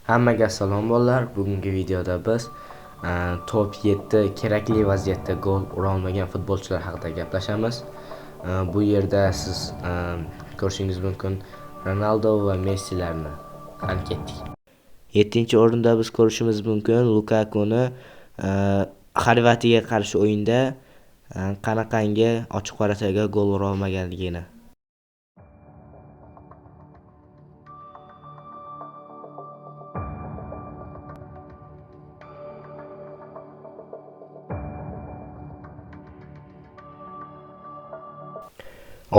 Hammaga salom bolalar. Bugungi videoda biz top 7 kerakli vaziyatda gol ura olmagan futbolchilar haqida gaplashamiz. Bu yerda siz ko'rishingiz mumkin Ronaldo va Messilarni. Qani ketdik. 7-o'rinda biz ko'rishimiz mumkin Lukakuni Xorvatiyaga qarshi o'yinda qanaqangi ochiq varataga gol ura olmaganligini.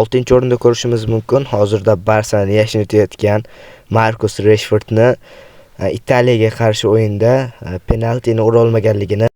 Oltinchi o'rinda ko'rishimiz mumkin hozirda Barsani yashnatayotgan Markus Reshfordni Italiyaga qarshi o'yinda penaltini ura olmaganligini.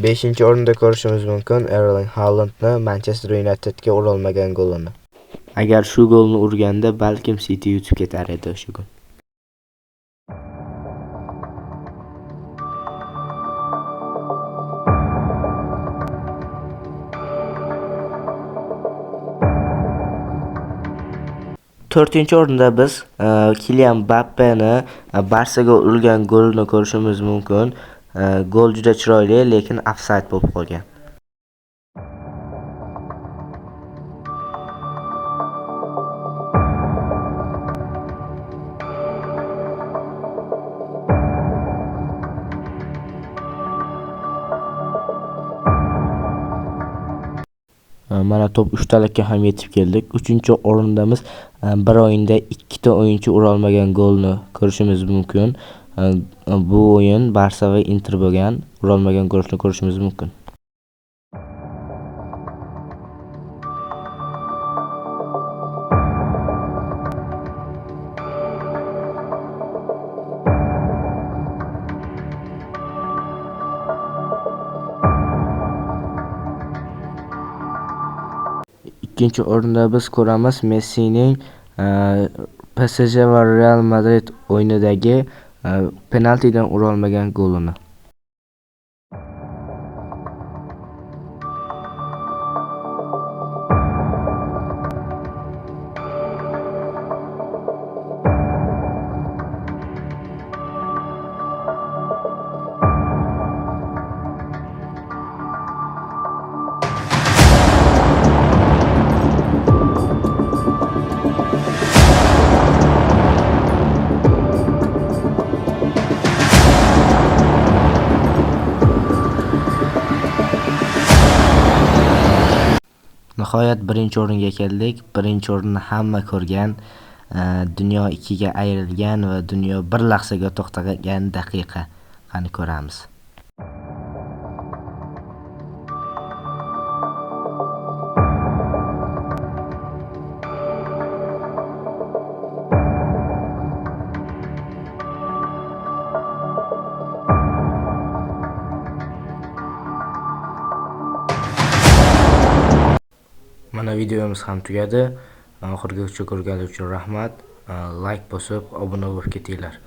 Beshinchi o'rinda ko'rishimiz mumkin Erling Haalandni Manchester Unitedga urolmagan golini. Agar shu golni urganda balkim City yutib ketar edi o'sha kun. To'rtinchi o'rinda biz Kylian Mbappeni Barsaga urgan golini ko'rishimiz mumkin. Gol juda chiroyli, lekin ofsayd bo'lib qolgan. Mana top 3 talikka ham yetib keldik. 3-o'rindamiz bir o'yinda ikkita o'yinchi ura olmagan golni ko'rishimiz mumkin. Bu o'yin Barsa va Inter bo'lgan, ura olmagan golni ko'rishimiz mumkin. Ikkinchi o'rinda biz ko'ramiz Messining PSG va Real Madrid o'yinidagi penaltidan ura olmagan golini. Nihoyat birinchi o'ringa keldik. Birinchi o'rinni hamma ko'rgan, dunyo ikkiga ayrilgan va dunyo bir lahzaga to'xtagan daqiqa. Qani ko'ramiz. Mana videomiz ham tugadi. Oxirigacha ko'rganlik uchun rahmat. Like bosib, obuna bo'lib ketinglar.